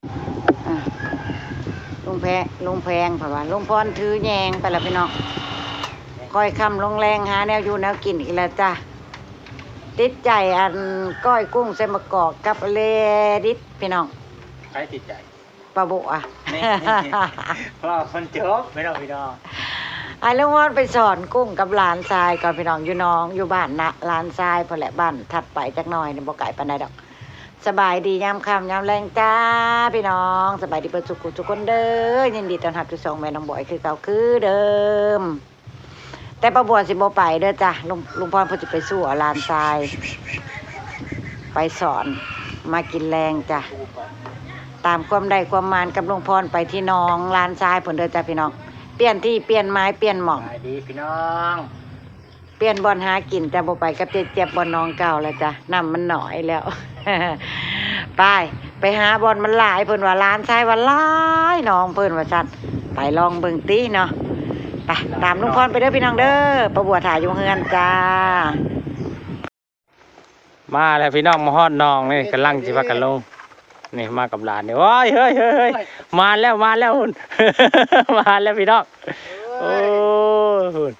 ອ່າ ລຸງແພງ ລຸງແພງ ເພິ່ນວ່າ ລຸງພອນຖືແຍງໄປແລ້ວພີ່ນ້ອງ. ຄ່ອຍຄ່ຳລົງແລງຫາແນວຢູ່ແນວກິນອີກແລ້ວຈ້າ. ຕິດໃຈອັນກ້ອຍກຸ້ງໃສ່ໝາກກອກກັບເລດິດພີ່ນ້ອງ. ໃຜຕິດໃຈ? ປ້າບົວ. ນີ້ ເວົ້າຄົນຈົບພີ່ນ້ອງ ພີ່ນ້ອງ. ໃຫ້ລຸງວອນໄປສອນກຸ້ງກັບຫຼານຊາຍກ່ອນພີ່ນ້ອງ ຢູ່ໜອງ ຢູ່ບ້ານນະ ຫຼານຊາຍພຸ້ນແຫຼະ ບ້ານຖັດໄປຈັກໜ້ອຍນີ້ ບໍ່ໄກປານໃດດອກ. ສະບາຍດີຍາມຄ່ຳຍາມແລງຈ້າພີ່ນ້ອງ ສະບາຍດີເບິດສູ່ຜູ້ສູ່ຄົນເດີ. ຍິນດີຕ້ອນຮັບສູ່ຊ່ອງແມ່ນ້ອງບອຍຄືເກົ່າຄືເດີມ. ແຕ່ປ້າບົວຊິບໍ່ໄປເດີຈ້າ ລຸງ ລຸງພອນເພິ່ນຊິໄປສູ່ເອົາຫຼານຊາຍ ໄປສອນມາກິນແລງຈ້າ. ຕາມຄວາມໄດ້ຄວາມໝານກັບລຸງພອນ ໄປທີ່ໜອງຫຼານຊາຍພຸ້ນເດີຈ້າພີ່ນ້ອງ. ປ່ຽນທີ່ປ່ຽນໝາຍປ່ຽນໝ່ອງ ສະບາຍດີພີ່ນ້ອງ. ປ່ຽນບ່ອນຫາກິນ ແຕ່ບໍ່ໄປກັບເຈແຈບບ່ອນໜອງເກົ່າແລ້ວຈ້າ ນ້ຳມັນໜ້ອຍແລ້ວ. ໄປ ໄປຫາບ່ອນມັນຫຼາຍ ເພິ່ນວ່າ ຫຼານຊາຍວ່າຫຼາຍໜອງເພິ່ນວ່າຊັ້ນ. ໄປລອງເບິ່ງຕິເນາະ. ໄປ ຕາມລຸງພອນໄປເດີພີ່ນ້ອງເດີ. ປ້າບົວຖ້າຢູ່ເຮືອນຈ້າ. ມາແລ້ວພີ່ນ້ອງ ມາຮອດໜອງນີ້ ກຳລັງຊິພາກັນລົງ. ນີ້ມາກັບຫຼານນີ້ ໂອ້ຍ ເຮີ້ຍ ເຮີ້ຍ ເຮີ້ຍ ມາແລ້ວ ມາແລ້ວ ພຸ້ນ ມາແລ້ວພີ່ນ້ອງ. ໂອ້ຍ ພຸ້ນ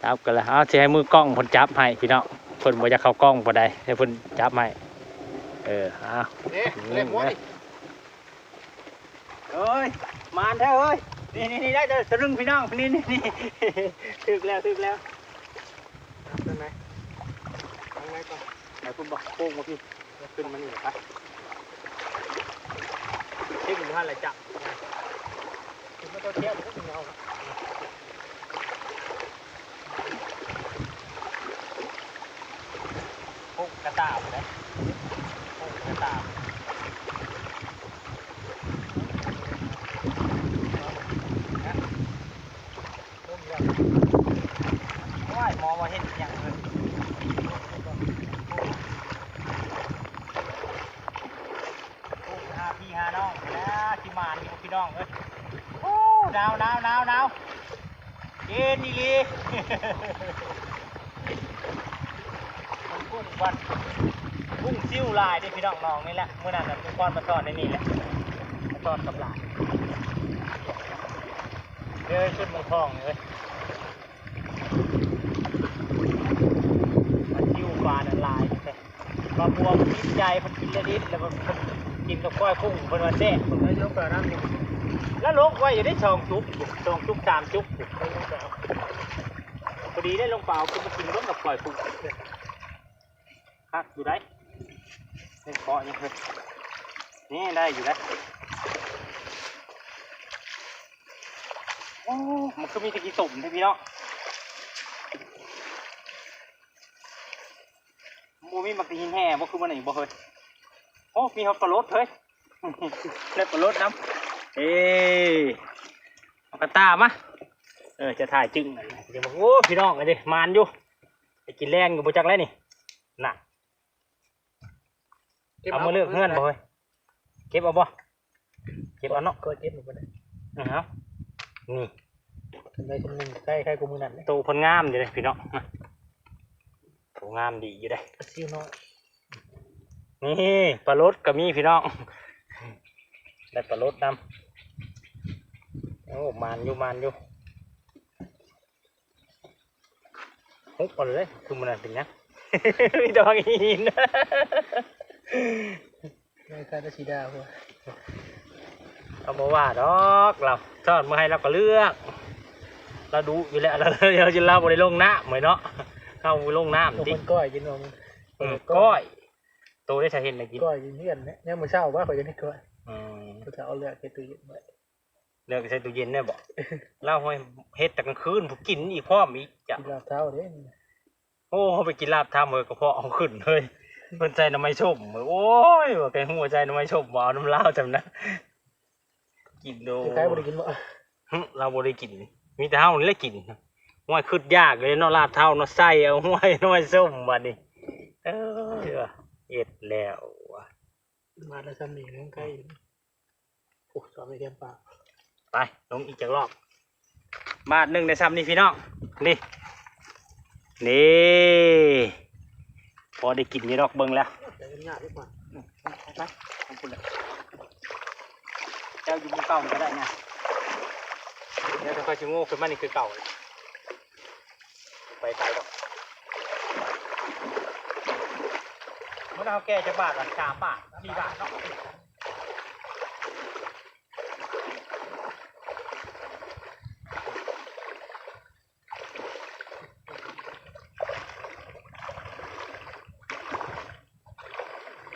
ຈັບກັນແລ້ວ. ເອົາ ຊິໃຫ້ມືກ້ອງເພິ່ນຈັບໃຫ້ພີ່ນ້ອງ ເພິ່ນບໍ່ຢາກເຂົ້າກ້ອງປານໃດ ໃຫ້ເພິ່ນຈັບໃຫ້. ເອີ ເອົາ ເດ້ ເລັບຫົວນີ້. ເອີຍ ໝານແທ້ເອີຍ. ນີ້ໆໆ ໄດ້ແຕ່ສະລຶງພີ່ນ້ອງ ນີ້ໆໆ ຖືກແລ້ວ ຖືກແລ້ວ. ເອົາ ທາງໃດ ທາງໃດກ່ອນ? ໄປພຸ້ນບໍ່? ໂຄ້ງມາພີ້ ຂຶ້ນມານີ້ແຫຼະ ໄປ. ເຮັດຢູ່ຫັ້ນແຫຼະຈ້ະ ຄືມາເຈົ້າແກ້ວ ເອົາ ໂຄ້ງກະຕ່າພຸ້ນເດ້ ໂຄ້ງກະຕ່າ. ໂອ້ຍ ໝໍວ່າເຮັດອີ່ຫຍັງເອີຍ ໂອ້ຍ ຫາພີ່ຫານ້ອງພຸ້ນແຫຼະ ຊິໝານຢູ່ພີ່ນ້ອງເອີຍ. ໂອ້ ໜາວ ໜາວ ໜາວ ໜາວ ເຢັນອີ່ຫຼີ. ມັນກຸ້ງວັດ ກຸ້ງຊິວຫຼາຍເດ້ພີ່ນ້ອງ ໜອງນີ້ແຫຼະ. ມື້ນັ້ນນະ ທຸກຄົນມາສອນໃນນີ້ແຫຼະ ມາສອນກັບຫຼານເດີ ຊຸດເມືອງທອງເອີຍ. ປາຊິວ ປານັ້ນຫຼາຍແທ້. ປາບົວມັນຕິດໃຈ ເພິ່ນກິນແລ້ວດິດ ແລ້ວເພິ່ນກິນກັບກ້ອຍກຸ້ງ ເພິ່ນວ່າແຊບ. ເພິ່ນກໍຍົກໄປນຳຢູ່ ແລ້ວລົກໄວ້ຢູ່ໄດ້ສອງຈຸກ ສອງຈຸກ ສາມຈຸກ. ພໍດີໄດ້ລົງໄປເອົາ ຄືມາກິນເບິ່ງກັບກ້ອຍກຸ້ງ ຄັກຢູ່ໃດ. ນີ້ເຄາະຍັງເພິ່ນ ນີ້ໄດ້ຢູ່ໃດ. ໂອ້ ມັນຄືມີແຕ່ຂີ້ຕົມແທ້ພີ່ນ້ອງ. ບໍ່ມີໝາກຫີນແຮ່ບໍ່ ຄືມື້ນັ້ນບໍ່ເຮີ້ຍ? ໂອ້ ມີຮອດປາໂລດເຮີ້ຍ ໄດ້ປາໂລດນຳ. ເອີ ເອົາກະຕ່າມາ ເອີ ຈະຖ່າຍຈຶ່ງ. ໂອ້ ພີ່ນ້ອງເອີຍ ໝານຢູ່ ໄດ້ກິນແລງຢູ່ບໍ່ຈັກແລ້ວນີ້ ນະ. ເອົາມາເລືອກເຮືອນບໍ່ເຮີ້ຍ? ເກັບເອົາບໍ່? ເກັບເອົາເນາະ ກໍເກັບເອົາກໍໄດ້. ເອົາ ນີ້ ໄດ້ສ່ຳໜຶ່ງ ໃກ້ໆກວ່າມື້ນັ້ນເດ້. ໂຕເພິ່ນງາມຢູ່ເດ້ພີ່ນ້ອງ ໂຕງາມດີຢູ່ເດ້ ປາຊິວນ້ອຍ. ນີ້ປາໂລດກໍມີພີ່ນ້ອງ ໄດ້ປາໂລດນຳ. ໂອ້ ໝານຢູ່ ໝານຢູ່. ຫົກເອົາເລີຍ ຄືມື້ນັ້ນເປັນຫຍັງ ມີແຕ່ໝາກຫີນ ໃນຄາດາຊິດາພຸ້ນ. ເຮົາບໍ່ວ່າດອກ ລາວສອນມື້ໃຫ້ລາວກໍເລືອກ ລາວດຸຢູ່ແລ້ວ ລາວ ລາວ ລາວບໍ່ໄດ້ລົງນ້ຳເລີຍເນາະ. ເຮົາລົງນ້ຳຕິ ເພິ່ນກ້ອຍກິນເນາະ. ອືມ ກ້ອຍ ໂຕໄດ້ສາເຫັດໃຫ້ກິນ ກ້ອຍກິນເຮືອນແຫຼະ. ຍາມມື້ເຊົ້າວ່າຂ້ອຍຈະໄດ້ກ້ອຍ ອືມ ເຂົາຈະເອົາເລືອກໃສ່ຕູ້ເຢັນໄວ້. ເລືອກໃສ່ຕູ້ເຢັນໄດ້ບໍ່? ລາວເຮັດແຕ່ກາງຄືນ ຜູ້ກິນອີກພ້ອມອີກຈ້ະ ກິນລາບເຊົ້າເດ້. ໂອ້ ເຮົາໄປກິນລາບທຳເອີຍ ກະເພາະເຮົາຂຶ້ນເຮີ້ຍ. ເພິ່ນໃສ່ໜໍ່ໄມ້ສົ້ມ ໂອ້ຍ ວ່າແກງຫົວໃສ່ໜໍ່ໄມ້ສົ້ມ ບໍ່ເອົານຳລາວຈຳນະ ກິນໂດ. ໃຜບໍ່ໄດ້ກິນບໍ່? ຫຶ ລາວບໍ່ໄດ້ກິນ ມີແຕ່ເຮົານີ້ແຫຼະກິນ. ຫ້ວຍ ຄຶດຢາກເລີຍເນາະ ລາບເທົາເນາະ ໃສ່ເອົາ ຫ້ວຍ ໜໍ່ໄມ້ສົ້ມບາດນີ້. ເອີ ເຮັດແລ້ວວ່າ ບາດລະສ່ຳນີ້ຍັງໄກຢູ່. ໂອ້ ສອບໄດ້ແຄມປາກ. ໄປ ລົງອີກຈັກລອບ ບາດໜຶ່ງໄດ້ສ່ຳນີ້ພີ່ນ້ອງ. ນີ້ ນີ້ ພໍໄດ້ກິນຢູ່ດອກ ເບິ່ງແລ້ວ ແຕ່ມັນຍາກດີກວ່າ. ອືມ ໄປ ຂອບຄຸນແຫຼະ. ເຈົ້າຢູ່ໝ່ອງເກົ່າມັນກໍໄດ້ນະ. ດຽວຂ້ອຍຊິໂງ່ຂຶ້ນມານີ້ຄືເກົ່າ ໄປໄກດອກ. ເມື່ອເຮົາແກ່ຈັກບາດວະ? ສາມບາດ ສີ່ບາດເນາະ.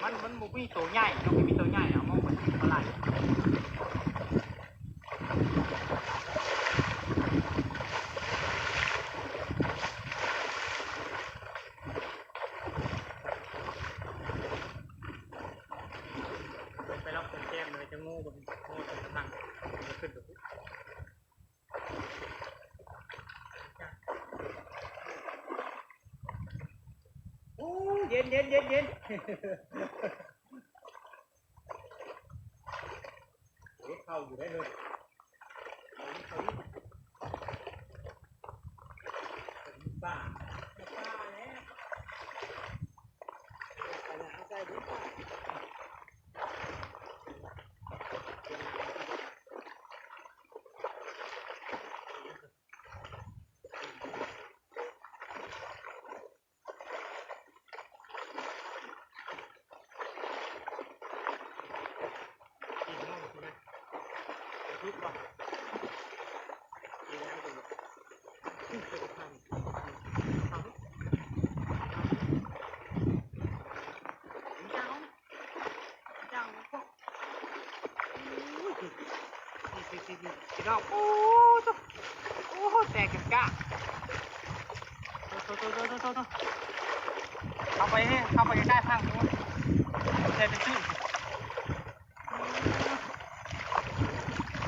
ມັນ ມັນບໍ່ມີໂຕໃຫຍ່ເນາະ ມີໂຕໃຫຍ່ເອົາມາ ມັນປາໄຫຼ. ໄປລອກແກ້ມໆ ເລີຍ ຈະໂງ່ເບິ່ງ ໂງ່ຕົງກະທັງ ມັນຈະຂຶ້ນໄປພຸ້ນ. ໂອ້ ເຢັນ ເຢັນ ເຢັນ ເຢັນ. ໂອ້ ເຂົ້າຢູ່ໄດ໋ເຮີ້ຍ ເຂົ້າຢູ່ ເຂົ້າຢູ່. ປາ ປາແລ້ວ ປາແລ້ວ ເອົາໃສ່ເບິ່ງປາ. ພີ່ນ້ອງ ໂອ້ໂຕ ໂອ້ໂຕ ແຕກກະກາ ໂຕ ໂຕ ເຂົ້າໄປ ເຂົ້າໄປໃກ້ໆ ທາງໂນ້ນ ແຕ່ໄປຊື້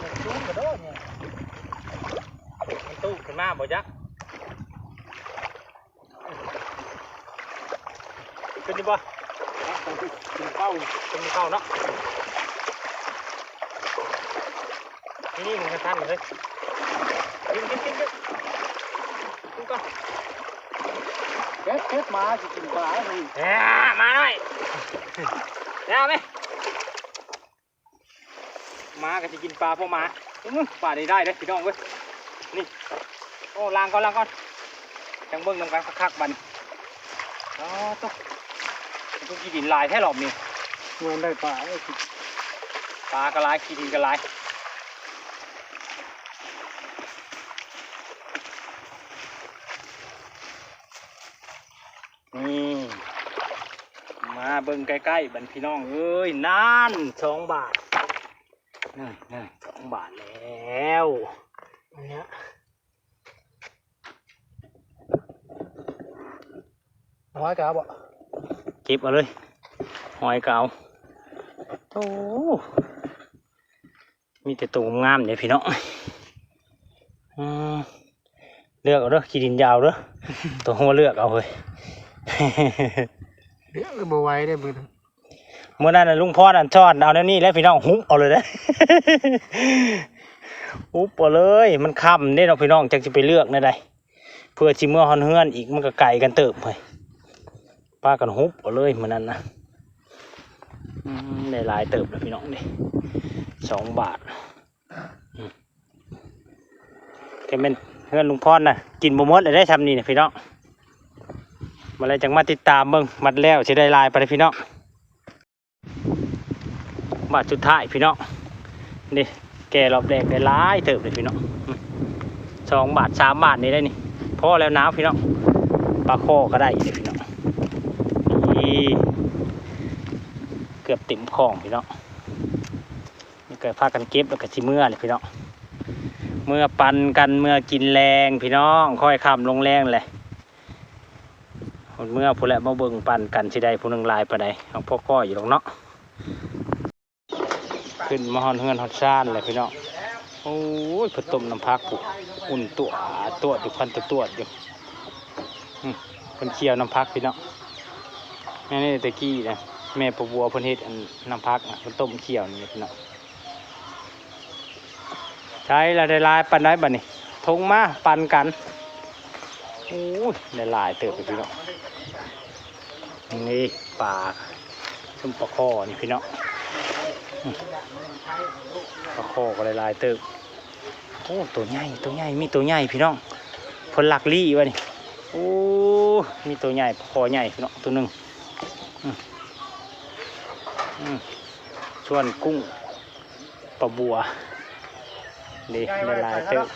ມັນສູງກະໂດດນີ້ ມັນຕູ້ຂຶ້ນມາບໍ່ຈັກ. ຂຶ້ນຢູ່ບໍ່? ຂຶ້ນເຂົ້າ ຂຶ້ນເຂົ້າເນາະ ນີ້ໆ ມັນສັ້ນໆ ເລີຍ ກິນ ກິນ ກິນ ກິນ ກິນກ່ອນ ເກັບ ເກັບ ໝາຊິກິນປາ ເອີ ໝານ້ອຍ ແລ້ວແມະ. ໝາກໍຊິກິນປາ ພວກໝາ ອື ປາໄດ້ໄດ້ເດ້ພີ່ນ້ອງເອີຍ ນີ້ ໂອ້ ລ້າງກ່ອນ ລ້າງກ່ອນ ຈັ່ງເບິ່ງນຳກັນຄັກໆ ບັດນີ້ ອໍ ໂຕ ຄືຂີ້ດິນຫຼາຍແທ້ລອບນີ້ ແມ່ນໄດ້ປາ ປາກໍຫຼາຍ ຂີ້ດິນກໍຫຼາຍ. ນີ້ ມາເບິ່ງໃກ້ໆ ບັດນີ້ພີ່ນ້ອງເອີຍ ນັ້ນ ສອງບາດ ນັ້ນ ນັ້ນ ສອງບາດແລ້ວ ອັນເນີ້ຍ ຫອຍກະເອົາບໍ່? ເກັບເອົາເລີຍ ຫອຍກະເອົາ ໂອ້. ມີແຕ່ໂຕງາມໆ ເດ້ພີ່ນ້ອງ ອືມ ເລືອກເອົາເດີ ຂີ້ດິນຢາວເດີ ໂຕເຮົາເລືອກເອົາເຮີ້ຍ ເລືອກບໍ່ໄຫວເດ້ມື້ນັ້ນ ມື້ນັ້ນນະ ລຸງພອນອັນສອນເອົາແນວນີ້ແຫຼະພີ່ນ້ອງ ຫຸບເອົາເລີຍເດ້ ຫຸບເອົາເລີຍ ມັນຄ່ຳເດ້ເນາະພີ່ນ້ອງ ຈັກຊິໄປເລືອກແນວໃດ ເພື່ອຊິເມືອຮອດເຮືອນອີກ ມັນກໍໄກກັນເຕີບເຮີ້ຍ ພາກັນຫຸບເອົາເລີຍມື້ນັ້ນນະ ອືມ ໄດ້ຫຼາຍເຕີບແລ້ວພີ່ນ້ອງເດ້ ສອງບາດ ອືມ ແຕ່ແມ່ນເຮືອນລຸງພອນນະ ກິນບໍ່ໝົດເລີຍເດ້ຊ່ຳນີ້ນະພີ່ນ້ອງ ມາແລ້ວຈັ່ງມາຕິດຕາມເບິ່ງ ບັດແລ້ວຊິໄດ້ຫຼາຍປານໃດພີ່ນ້ອງ. ບາດສຸດທ້າຍພີ່ນ້ອງ ນີ້ ແກ່ລອບແລກໄດ້ຫຼາຍເຕີບເລີຍພີ່ນ້ອງ ສອງບາດ ສາມບາດນີ້ໄດ້ນີ້ ພໍແລ້ວນາວພີ່ນ້ອງ ປາຄໍ່ກໍໄດ້ຢູ່ເດ້ພີ່ນ້ອງ ນີ້ ເກືອບເຕັມຂ້ອງພີ່ນ້ອງ ນີ້ກໍພາກັນເກັບ ແລ້ວກໍຊິເມືອແຫຼະພີ່ນ້ອງ ເມືອປັນກັນ ເມືອກິນແລງພີ່ນ້ອງ ຄ່ອຍຄ່ຳລົງແລງແຫຼະ. ຮອດເມືອພຸ້ນແຫຼະ ມາເບິ່ງປັນກັນຊິໄດ້ຜູ້ໜຶ່ງຫຼາຍປານໃດ ເອົາພໍກໍຢູ່ດອກເນາະ. ຂຶ້ນມາຮອດເຮືອນຮອດຊານແລ້ວພີ່ນ້ອງ. ໂອ້ຍ ເພິ່ນຕົ້ມນ້ຳຜັກພຸ້ນ ອຸ່ນຕົວະຕົວະຢູ່ ຄວັນຕົວະຕົວະຢູ່. ອື ເພິ່ນຄ້ຽວນ້ຳຜັກພີ່ນ້ອງ. ແມ່ນແຕ່ກີ້ນະ ແມ່ປ້າບົວເພິ່ນເຮັດອັນນ້ຳຜັກນະ ເພິ່ນຕົ້ມຄ້ຽວນີ້ພີ່ນ້ອງ. ໃສ່ລະໄດ້ຫຼາຍປານໃດບັດນີ້ ຖົງມາປັນກັນ. ໂອ້ຍ ໄດ້ຫຼາຍເຕີບເລີຍພີ່ນ້ອງ. ນີ້ປາ ຊຸມປາຄໍ່ນີ້ພີ່ນ້ອງ. ປາຄໍກໍຫຼາຍໆເຕີບ. ໂອ້ ໂຕໃຫຍ່ ໂຕໃຫຍ່ ມີໂຕໃຫຍ່ພີ່ນ້ອງ. ເພິ່ນລັກລີ້ວະນີ້. ໂອ້ ມີໂຕໃຫຍ່ ປາຄໍໃຫຍ່ພີ່ນ້ອງ ໂຕໜຶ່ງ. ອືມ ອືມ ສ່ວນກຸ້ງ ປາບົວເດ້ ຫຼາຍໆເຕີບ.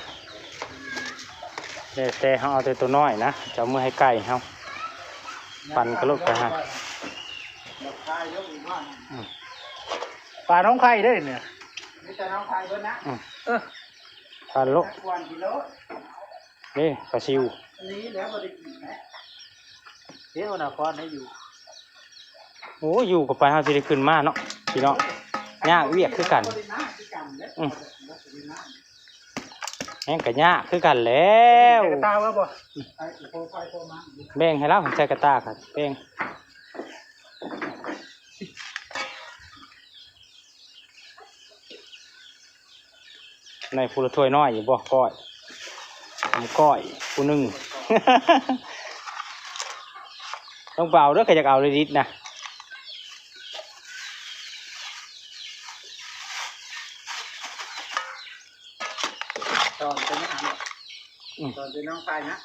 ແຕ່ເຮົາເອົາແຕ່ໂຕນ້ອຍນະ ຈະເອົາເມືອໃຫ້ໄກ່ເຮົາ ປັ່ນກະໂລດໄປຫັ້ນ. ອືມ ປາໜອງໄຜ່ເດ້ນີ້ ມີແຕ່ໜອງໄຜ່ເບິດນະ. ອືມ ເອີ ປັ່ນໂລດ ກວນກິໂລ ເດ້ ປາຊິວ. ນີ້ແລ້ວບໍ່ໄດ້ກິນແລ້ວ ເດ້ ຫົວໜ້າຄອນໄດ້ຢູ່. ໂອ້ ຢູ່ກັບໄປເຮົາຊິໄດ້ຂຶ້ນມາເນາະພີ່ນ້ອງ. ຍາກວຽກຄືກັນ. ອືມ ແຮງກະຍາກຄືກັນແລ້ວ. ໃສ່ກະຕ່າເອົາບໍ່? ອືມ ແບ່ງໃຫ້ລາວ ໃສ່ກະຕ່າກັນ ແບ່ງ. ໃນຜູ້ລະຖ້ວຍນ້ອຍຢູ່ບໍ່? ກ້ອຍ ກ້ອຍຜູ້ໜຶ່ງ. ຕ້ອງໄປເອົາເດີ ໃຜຢາກເອົາລິດນະ. ສອນແຕ່ນ້ອງ ອືມ ສອນແຕ່ໜອງໄຜ່ນະ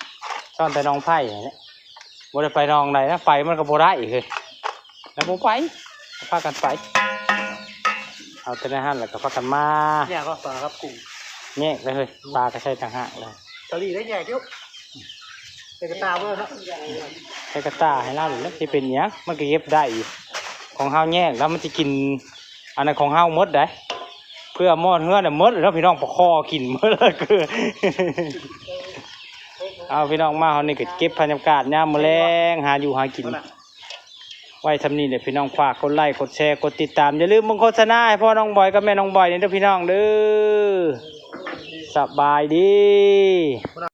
ສອນແຕ່ໜອງໄຜ່ນີ້ແຫຼະ. ບໍ່ໄດ້ໄປໜອງໃດນະ ໄປມັນກໍບໍ່ໄດ້ເຮີ້ຍ ແລ້ວບໍ່ໄປ ພາກັນໄປ. ເອົາແຕ່ໃນຫັ້ນແລ້ວກໍພາກັນມາ ແຍກວ່າປາກັບກຸ້ງ ແຍກເລີຍເຮີ້ຍ. ປາກໍໃສ່ຕ່າງຫາກເລີຍ ຕະຫຼີໄດ້ແຍກຢູ່. ໃສ່ກະຕ່າເບິ່ງເນາະ ໃສ່ກະຕ່າໃຫ້ລາວ ແລ້ວຊິເປັນຫຍັງ ມັນກໍເກັບໄດ້ຢູ່. ຂອງເຮົາແຍກແລ້ວມັນຊິກິນ ອັນນັ້ນຂອງເຮົາໝົດໃດ໋ ເພື່ອໝົດເຮືອນໝົດເນາະພີ່ນ້ອງ. ປາຄໍກິນໝົດແລ້ວ. ເອົາ ພີ່ນ້ອງ ມາຮອດນີ້ກໍເກັບບັນຍາກາດຍາມມື້ແລງ ຫາຢູ່ຫາກິນ ໄວ້ສ່ຳນີ້ແຫຼະພີ່ນ້ອງ. ຝາກກົດໄລ້ ກົດແຊ ກົດຕິດຕາມ ຢ່າລືມເບິ່ງໂຄສະນາໃຫ້ພໍ່ນ້ອງບອຍກັບແມ່ນ້ອງບອຍນີ້ເດີພີ່ນ້ອງເດີ. ສະບາຍດີ.